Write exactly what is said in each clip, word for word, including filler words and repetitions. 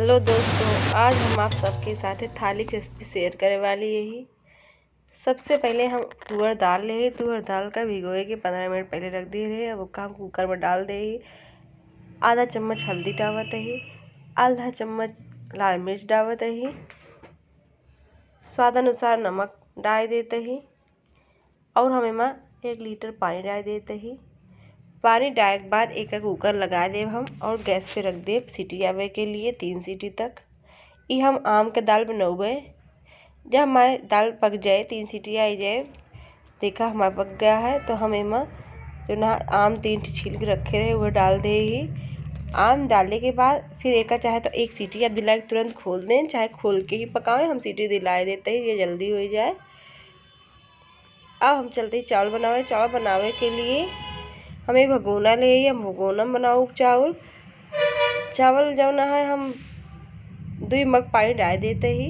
हेलो दोस्तों, आज हम आप सबके साथे थाली के रेसिपी शेयर करे वाली ही। सबसे पहिले हम तुअर दाल लेहे, तुअर दाल का भिगोए के पन्द्रह मिनट पहिले रख दिहे रहे। अब ओका हम कुकर में डाल देही। आधा चम्मच हल्दी डावत ही, आधा चम्मच लाल मिर्च डावत ही, स्वाद अनुसार नमक डाल देत ही। और हम एमा एक लीटर पानी डाल देत ही। पानी डाले के बाद एका कुकर लगा देब हम और गैस पे रख देब सीटी आवे के लिए तीन सीटी तक। ई हम आम के दाल बनौबे। जब हमार दाल पक जाए, तीन सीटी आ जाए, देखा हमार पक गया है, तो हम एमा जो ना आम तीन ठे छील के रखे रहे, वो डाल देही। आम डाले के बाद फिर एका चाहे तो एक सीटी आप दिला के तुरंत खोल दें, चाहे खोल के ही पकावें, हम सीटी दिलाए देते ही, ये जल्दी हो जाए। अब हम चलते ही चावल बनावे। चावल बनावे के लिए हम एक भगोना लेही, हम भगोना में बनाउब चावल। चावल जौन है, हम दुई मग पानी डाल देते ही।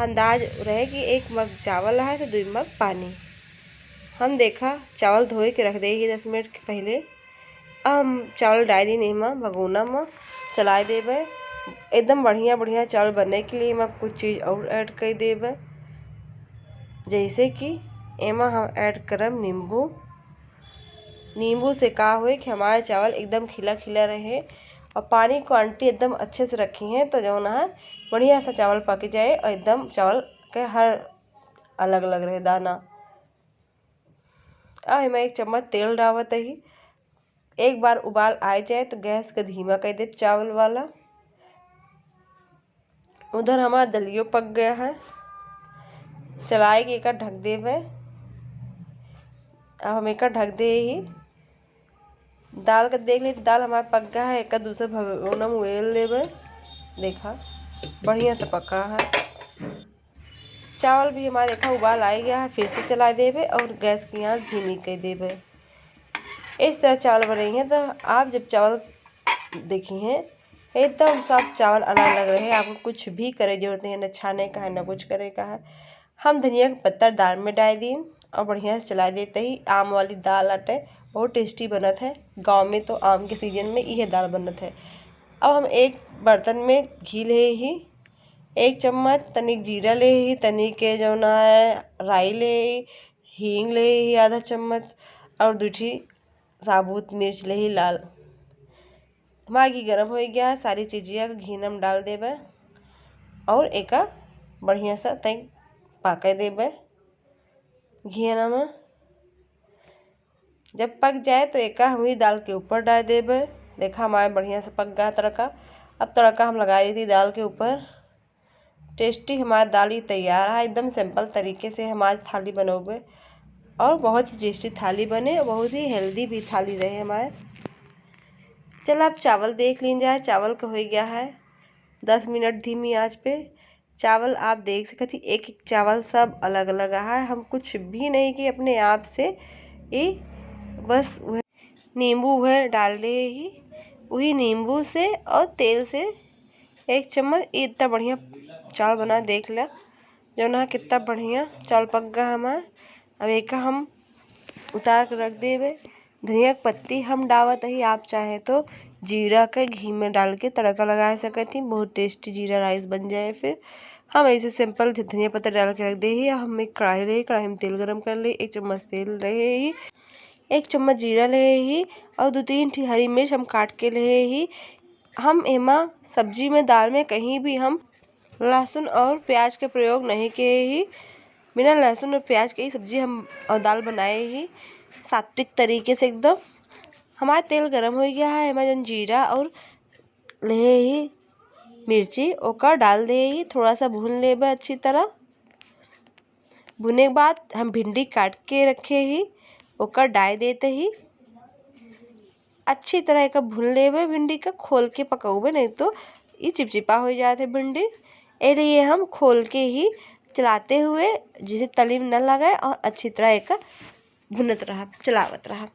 अंदाज रहे कि एक मग चावल है तो दुई मग पानी। हम देखा चावल धोए के रख देही दस मिनट के पहिले। अब हम चावल डाल दीन एमा भगोना में, चलाए देबे। एकदम बढ़िया बढ़िया चावल बने के लिए एमा कुछ चीज और ऐड कर देबे, जैसे कि एमा हम ऐड करब नींबू। नींबू से का होए कि हमारे चावल एकदम खिला खिला रहे और पानी क्वांटिटी एकदम अच्छे से रखी हैं, तो जौन है बढ़िया सा चावल पक जाए और एकदम चावल के हर अलग अलग रहे दाना। अब एमा एक चम्मच तेल डावत ही। एक बार उबाल आ जाए तो गैस के धीमा कर देब चावल वाला। उधर हमार दलियो पक गया है, चलाए के एका ढक देबे। अब हम एका ढक दे ही। दाल का देख ली, दाल हमार पक गया है, एका दूसर भगोना में उबेल लेबे। देखा बढ़िया से पका है। चावल भी हमार देखा उबाल आ गया है, फिर से चला देबे और गैस की आंच धीमी कर देबे। इस तरह चावल बनाई हैं तो आप जब चावल देखी हैं एकदम सब चावल अलग अलग रहे, आपको कुछ भी करे जरूरत नहीं है, ना छाने का है ना कुछ करे का है। हम धनिया के पत्ता दाल में डाल दीन और बढ़िया से चला देते ही। आम वाली दाल आटे बहुत टेस्टी बनत है, गाँव में तो आम के सीजन में यह दाल बनत है। अब हम एक बर्तन में घी ले ही, एक चम्मच तनिक जीरा ले ही, तनिक के जौन है राई ले ही, हींग ले ही आधा चम्मच और दू ठी साबुत मिर्च ले ही लाल। हमार घी गरम हो गया है, सारी चीजिया के घी में हम डाल देबे और एका बढ़िया से तई पाके देबे घी में। जब पक जाए तो एका हम ही दाल के ऊपर डाल देबे। देखा हमारे बढ़िया से पक गया तड़का। अब तड़का हम लगा देती दाल के ऊपर। टेस्टी हमार दाल ही तैयार है। एकदम सिंपल तरीके से हमार थाली बनौबे और बहुत ही टेस्टी थाली बने, बहुत ही हेल्दी भी थाली रहे हमारे। चल अब चावल देख लीन जाए, चावल का हो गया है दस मिनट धीमी आंच पे। चावल आप देख सकत ही एक एक चावल सब अलग अलग है, हम कुछ भी नहीं किए अपने आप से। ये बस वह नींबू वह डाल दे ही, वही नींबू से और तेल से एक चम्मच। ये इतना बढ़िया चावल बना, देख ला जौन है कितना बढ़िया चावल पक गया हमार। अब एका हम उतार के रख देबे। धनिया के पत्ती हम डावत ही, आप चाहे तो जीरा के घी में डाल के तड़का लगा सकत ही, बहुत टेस्टी जीरा राइस बन जाए। फिर हम ऐसे सिंपल ध-, धनिया पत्ता डाल के रख दे ही। अब हम एक कढ़ाई ले, कढ़ाई में तेल गरम कर ले, एक चम्मच तेल रहे ही, एक चम्मच जीरा ले ही और दो तीन ठी हरी मिर्च हम काट के ले ही। हम एमा सब्जी में, दाल में कहीं भी हम लहसुन और प्याज के प्रयोग नहीं किए ही। बिना लहसुन और प्याज के ही सब्जी हम और दाल बनाए ही सात्विक तरीके से एकदम। हमारा तेल गरम हो गया है, हमारा जौन जीरा और ले ही मिर्ची ओका डाल दे ही, थोड़ा सा भून लेबे अच्छी तरह। भुने के बाद हम भिंडी काट के रखे ही, ओका डाल देते ही। अच्छी तरह एका भून लेबे, भिंडी का खोल के पकौबे, नहीं तो ये चिपचिपा हो जात है भिंडी। ए लिए हम खोल के ही चलाते हुए जिसे तली में न लगे और अच्छी तरह एका भुनत रहा, चलावत रहा।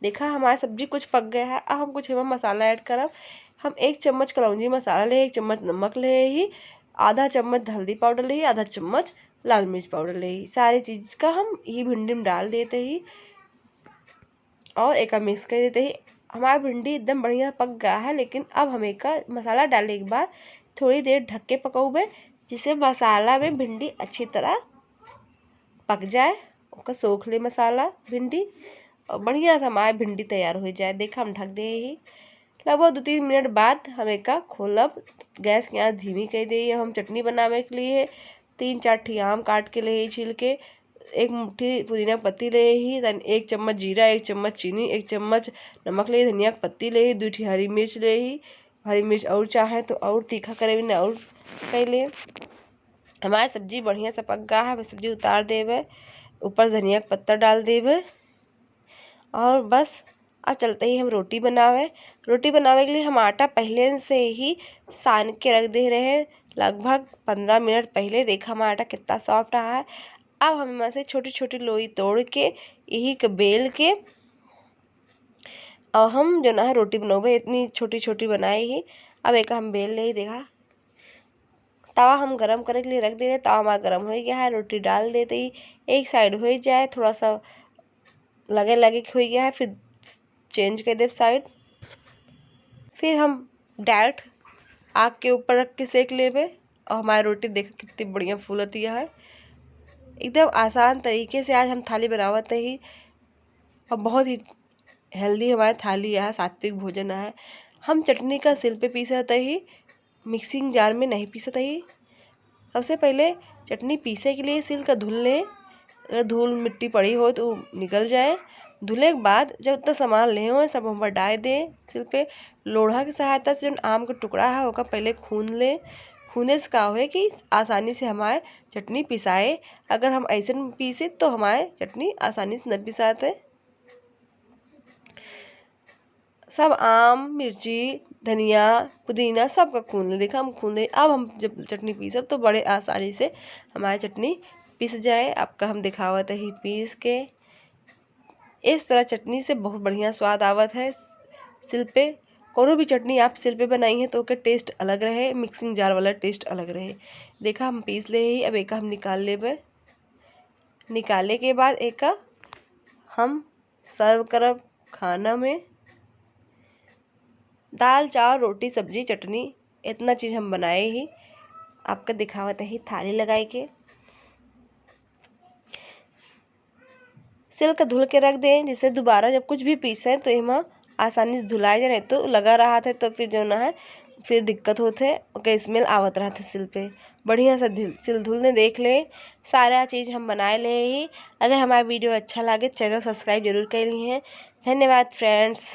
देखा हमारी सब्जी कुछ पक गया है। अब हम कुछ एमा मसाला ऐड करब। हम एक चम्मच कलौंजी मसाला ले, एक चम्मच नमक ले ही, आधा चम्मच हल्दी पाउडर ले ही, आधा चम्मच लाल मिर्च पाउडर ले ही। सारी चीज का हम ये भिंडी में डाल देते ही और एका मिक्स कर देते ही। हमार भिंडी एकदम बढ़िया पक गया है, लेकिन अब हम एका मसाला डाले के बाद थोड़ी देर ढक के पकउबे, जिससे मसाला में भिंडी अच्छी तरह पक जाए, ओका सोख ले मसाला भिंडी, और बढ़िया से हमार भिंडी तैयार हो जाए। देखा, हम ढक दे ही। लगभग दो तीन मिनट बाद हम एका खोलब। गैस के आँच धीमी कर दे। हम चटनी बनावे के लिए तीन चार ठी आम काट के ले ही छील के, एक मुट्ठी पुदीना के पत्ती ले ही, तन एक चम्मच जीरा, एक चम्मच चीनी, एक चम्मच नमक ले ही, धनिया के पत्ती ले ही, दो ठी हरी मिर्च ले ही। हरी मिर्च और चाहे तो और तीखा करे बिना और कर ले। हमार सब्जी बढ़िया से पक गा है, हम सब्जी उतार देबे, ऊपर धनिया के पत्ता डाल देबे। और बस, अब चलते ही हम रोटी बनावे। रोटी बनावे के लिए हम आटा पहले से ही सान के रख दे रहे, लगभग पन्द्रह मिनट पहले। देखा, हमारा आटा कितना सॉफ्ट रहा है। अब हम एमा से छोटी छोटी लोई तोड़ के, यही के बेल के, और हम जो ना है रोटी बनौबे, इतनी छोटी छोटी बनाए ही। अब एक हम बेल ले ही। देखा, तवा हम गरम करे के लिए रख दे रहे, तवा हमारा गरम हो गया है। रोटी डाल देते ही एक साइड हो जाए, थोड़ा सा लगे लगे हो गया है, फिर चेंज कर देब साइड। फिर हम डायरेक्ट आग के ऊपर रख के सेक लेबे। और हमारी रोटी देखा कितनी बढ़िया फूलती है। एकदम आसान तरीके से आज हम थाली बनावत ही, और बहुत ही हेल्दी हमारी थाली है, सात्विक भोजन है। हम चटनी का सिल पे पीसत ही, मिक्सिंग जार में नहीं पीसत ही। सबसे पहले चटनी पीसे के लिए सिल का धुल लें, अगर धूल मिट्टी पड़ी हो तो निकल जाए। धुले के बाद जब उतना सामान ले हो, सब हम डाल दें सिल पे। लोढ़ा की सहायता से जो आम का टुकड़ा है, ओका पहले खून लें। खूने से का होए कि आसानी से हमारे चटनी पिसाए। अगर हम ऐसे न पीसे तो हमारे चटनी आसानी से न पिसाते। सब आम, मिर्ची, धनिया, पुदीना सबका खून ले। देखा, हम खून ले। अब हम जब चटनी पीसब तो बड़े आसानी से हमारी चटनी पिस जाए। आपका हम दिखावत ही पीस के। इस तरह चटनी से बहुत बढ़िया स्वाद आवत है सिल पे। कोनो भी चटनी आप सिल पे बनाई हैं तो ओके टेस्ट अलग रहे, मिक्सिंग जार वाला टेस्ट अलग रहे। देखा, हम पीस ले ही, अब एका हम निकाल लेबे। निकाले के बाद एका हम सर्व करब खाना में। दाल, चावल, रोटी, सब्जी, चटनी, इतना चीज हम बनाए ही। आपका दिखावत ही थाली लगाए के। सिल के धुल के रख दें, जिससे दोबारा जब कुछ भी पीसें तो एमा आसानी से धुलाए जाए, नहीं तो लगा रहत है तो फिर जो ना है, फिर दिक्कत होत है, ओके स्मेल आवत रहत है सिल पे। बढ़िया से धुल, सिल धुल ने देख ले, सारा चीज हम बनाए ले ही। अगर हमारा वीडियो अच्छा लागे, चैनल सब्सक्राइब जरूर कर ली हैं। धन्यवाद फ्रेंड्स।